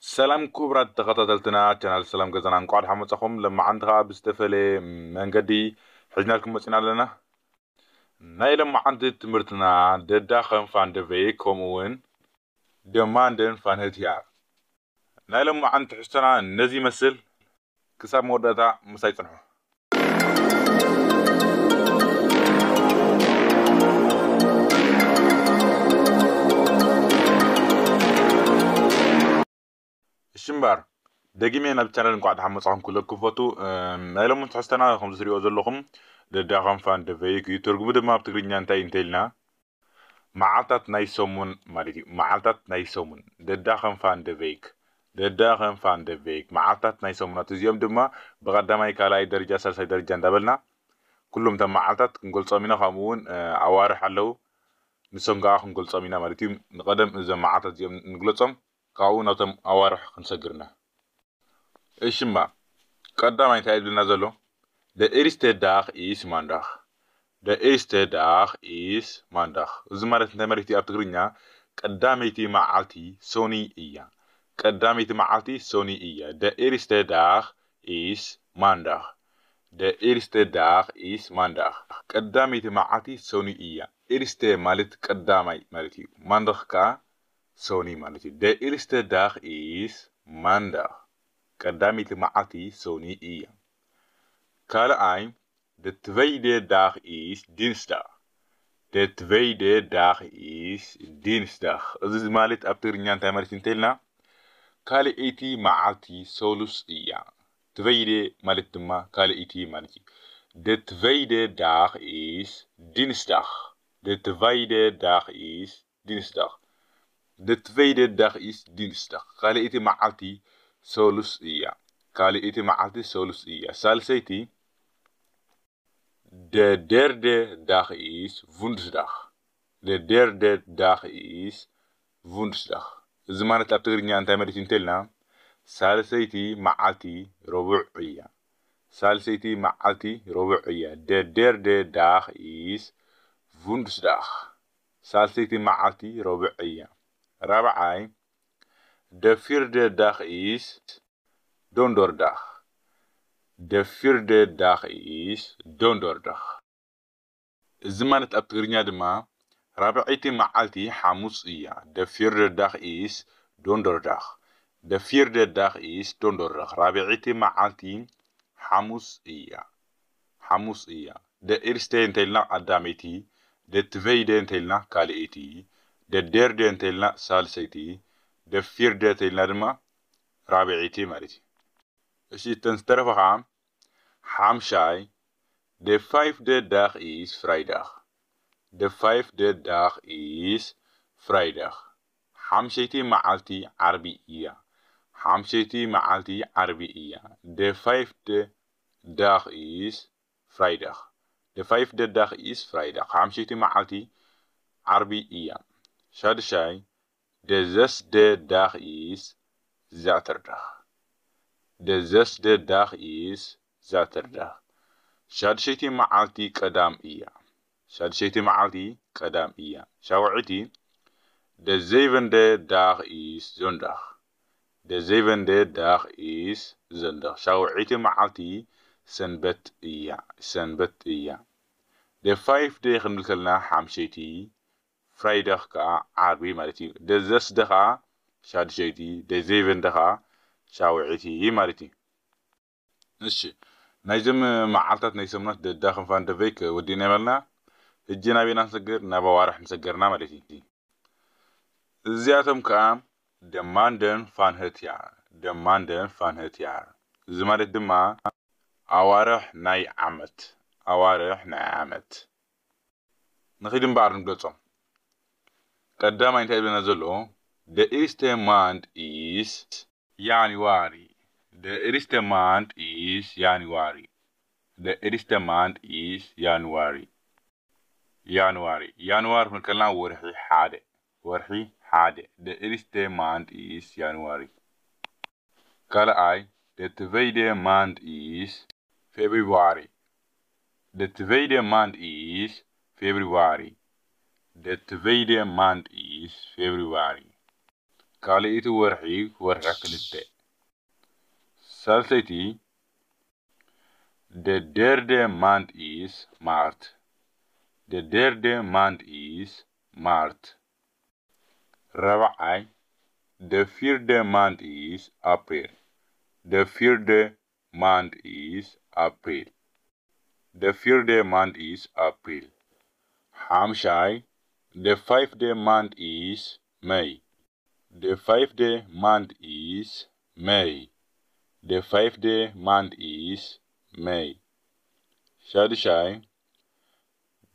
ሰላም ክቡራት ተኸታተልትና ቻናል ሰላም ገዛና፣ እንኳዕ ደሓን መጻኹም። ለማዓንቲ ኸዓ ብዝተፈለየ መንገዲ ሒዝናልኩም መጺና ኣለና። ናይ ለማዓንቲ ትምህርትና ደዳ ኸም ፋን ደቨይ ከምኡ እውን ደማንደን ፋን ህትያር። ናይ ለማዓንቲ ትሕዝቶና ነዚ ይመስል። ክሳብ መወዳእታ ምሳይ ጽንሑ። እሺ እምበኣር፣ ደጊመ ናብ ቻነል እንኳዕ ደሓን መጻኹም ክብለኩም ክፈቱ። እም፣ ናይ ሎሚ ትሕዝቶና ከም ዝትሪኦ ዘለኹም ደዳ ኸም ፋን ደቨይክ እዩ። ትርጉሙ ድማ ኣብ ትግርኛ እንታይ እንተኢልና፣ መዓልታት ናይ ሰሙን ማለት እዩ። መዓልታት ናይ ሰሙን። ደዳ ኸም ፋን ደቨይክ። ደዳ ኸም ፋን ደቨይክ። መዓልታት ናይ ሰሙናት። እዚኦም ድማ ብቐዳማይ፣ ካልኣይ ደረጃ፣ ሳልሳይ ደረጃ እንዳበልና ኩሎም እቶም መዓልታት ክንገልጾም ኢና። ከምኡ እውን፣ እ፣ ኣዋርሕ ኣለዉ። ንሶም ከዓ ክንገልጾም ኢና ማለት እዩ። ንቐደም እዞም መዓልታት እዚኦም ንግለጾም፣ ካብኡ ናብቶም ኣዋርሕ ክንሰግር ኢና። እሺ እማ፣ ቀዳማይ እንታይ ይብልና ዘሎ? De eerste dag is maandag. De eerste dag is maandag. እዚ ማለት እንታይ ማለት እዩ ኣብ ትግርኛ? ቀዳመይቲ መዓልቲ ሰኑይ እያ። ቀዳመይቲ መዓልቲ ሰኑይ እያ። De eerste dag is maandag. De eerste dag is maandag. ቀዳመይቲ መዓልቲ ሰኑይ እያ። Eerste ማለት ቀዳማይ ማለት እዩ። Maandag ከዓ ሰኑይ ማለት እዩ። De eerste dag is maandag. ቀዳመይቲ መዓልቲ ሰኑይ እያ። ካልኣይ፣ de tweede dag is dinsdag. De tweede dag is dinsdag. እዚ ማለት ኣብ ትግርኛ እንታይ ማለት እዩ እንተኢልና፣ ካልኣይቲ መዓልቲ ሰሉስ እያ። Tweede ማለት ድማ ካልኣይቲ ማለት እዩ። De tweede dag is dinsdag. De tweede dag is dinsdag. De tweede dag is dinsdag. ካልኣይቲ መዓልቲ ሰሉስ እያ። ካልኣይቲ መዓልቲ ሰሉስ እያ። ሳልሰይቲ፣ de derde dag is woensdag. De derde dag is woensdag. እዚ ማለት ኣብ ትግርኛ እንታይ ማለት እዩ እንተልና፣ ሳልሰይቲ መዓልቲ ረቡዕ እያ። ሳልሰይቲ መዓልቲ ረቡዕ እያ። De derde dag is woensdag. ሳልሰይቲ መዓልቲ ረቡዕ እያ። ራብዓይ፣ de vierde dag is donderdag. De vierde dag is donderdag. እዚ ማለት ኣብ ትግርኛ ድማ ራብዐይቲ መዓልቲ ሓሙስ እያ። De vierde dag is donderdag. De vierde dag is donderdag. ራብዐይቲ መዓልቲ ሓሙስ እያ። ሓሙስ እያ። De eerste እንተኢልና ቀዳመይቲ፣ de tweede እንተኢልና ካልኣይቲ፣ de derde እንተኢልና ሳልሰይቲ፣ de vierde እንተኢልና ድማ ራብዐይቲ ማለት እዩ። እሺ፣ እተን ዝተረፋ ከዓ ሓምሻይ፣ de vijfde dag is vrijdag. De vijfde dag is vrijdag. ሓምሸይቲ መዓልቲ ዓርቢ እያ። ሓምሸይቲ መዓልቲ ዓርቢ እያ። De vijfde dag is vrijdag. De vijfde dag is vrijdag. ሓምሸይቲ መዓልቲ ዓርቢ እያ። ሻድሻይ፣ de zesde dag is zaterdag. De zesde dag is zaterdag. ሻድሸይቲ መዓልቲ ቀዳም እያ። ሻድሸይቲ መዓልቲ ቀዳም እያ። ሻውዐይቲ፣ de zevende dag is zondag. De zevende dag is zondag. ሻውዐይቲ መዓልቲ ሰንበት እያ። ሰንበት እያ። De vijfde ክንብል ከለና ሓምሸይቲ፣ vrijdag ከዓ ዓርቢ ማለት እዩ። De zesde ከዓ ሻድሸይቲ፣ de zevende ከዓ ሻውዐይቲ ማለት እዩ። እሺ፣ ናይዞም መዓልታት ናይ ሰሙናት ደዳ ክንፋን ደበይክ ወዲእና ይበልና። ሕጂ ናበይ ኢና ንሰግር? ናብ ኣዋርሕ ንሰገርና ማለት እዩ። እዚኣቶም ከዓ de maanden van het jaar፣ de maanden van het jaar። እዚ ማለት ድማ ኣዋርሕ ናይ ዓመት፣ ኣዋርሕ ናይ ዓመት። ንኺድ እምበኣር ንገጾም። ቀዳማይ እንታይ ይብለና ዘሎ? De eerste maand is januari. De eerste maand is januari. De eerste maand is januari. Januari. Januari ክንብል ከለና ወርሒ ሓደ። ወርሒ ሓደ። De eerste maand is januari. ካልኣይ፣ de tweede maand is februari. De tweede maand is februari. De tweede maand is februari. ካልኣይቲ ወርሒ፣ ወርሒ ክልተ። ሳልሰይቲ፣ the derde maand is Maart. The derde maand is Maart. ራብዓይ፣ the vierde maand is April. The vierde maand is April. The vierde maand is April. ሓምሻይ፣ the vijfde maand is Mei. The vijfde maand is Mei. The vijfde maand is Mei. ሻድሻይ፣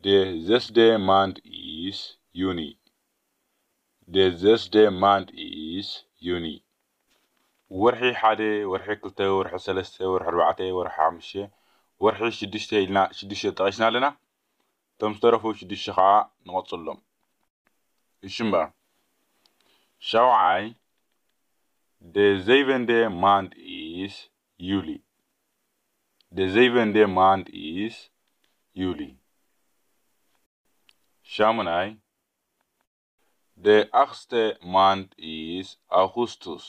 the zesde maand is Juni. The zesde maand is Juni. ወርሒ ሓደ፣ ወርሒ ክልተ፣ ወርሒ ሰለስተ፣ ወርሒ ኣርባዕተ፣ ወርሒ ሓሙሽተ፣ ወርሒ ሽዱሽተ ኢልና ሽዱሽተ ጠቒስና ኣለና። እቶም ዝተረፉ ሽዱሽተ ከዓ ንቐጽሎም። እሺ እምበር። ሻውዓይ፣ the zevende maand is Juli. The zevende maand is Juli. ሻሙናይ፣ the achtste maand is Augustus.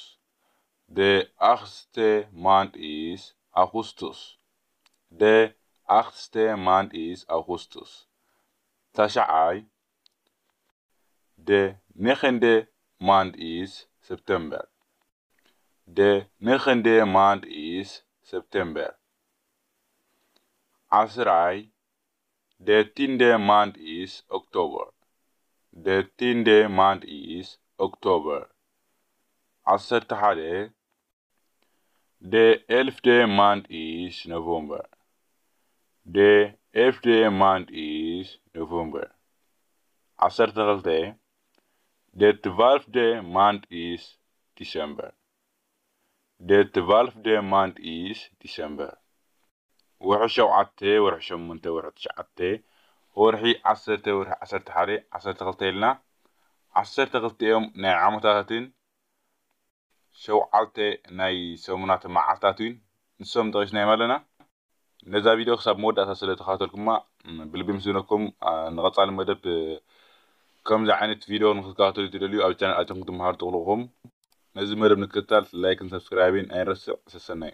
The achtste maand is Augustus. The achtste maand is Augustus. ታሽዓይ፣ the negende maand is September. The negende maand is September. ዓስራይ፣ the tiende maand is October. The tiende maand is October. ዓሰርተ ሓደ፣ the elfde maand is November. The elfde maand is November. ዓሰርተ ክልተ፣ the twaalfde maand is December. The twaalfde maand is December. ወርሒ ሸውዓተ፣ ወርሒ ሸሞንተ፣ ወርሒ ትሽዓተ፣ ወርሒ ዓሰርተ፣ ወርሒ ዓሰርተ ሓደ፣ ዓሰርተ ክልተ ኢልና፣ ዓሰርተ ክልተ እዮም ናይ ዓመታትን ሸውዓተ ናይ ሰሙናት መዓልታት እውን ንሶም ጠቒስናዮም ኣለና። ነዛ ቪድዮ ክሳብ መወዳእታ ስለ ተኸታተልኩማ፣ ም፣ ብልቢ ምስግነኩም። ኣ፣ ንቐጻሊ መደብ፣ እ፣ ከምዚ ዓይነት ቪድዮ ንክትከታተሉ ትደልዩ ኣብ ቻነል ኣትዮም ክትመሃሩ ትኽእሉ ኢኹም። ነዚ መደብ ንክትከታተል ላይክን ሰብስክራይብን ኣይንረስዕ። ሰሰናዩ።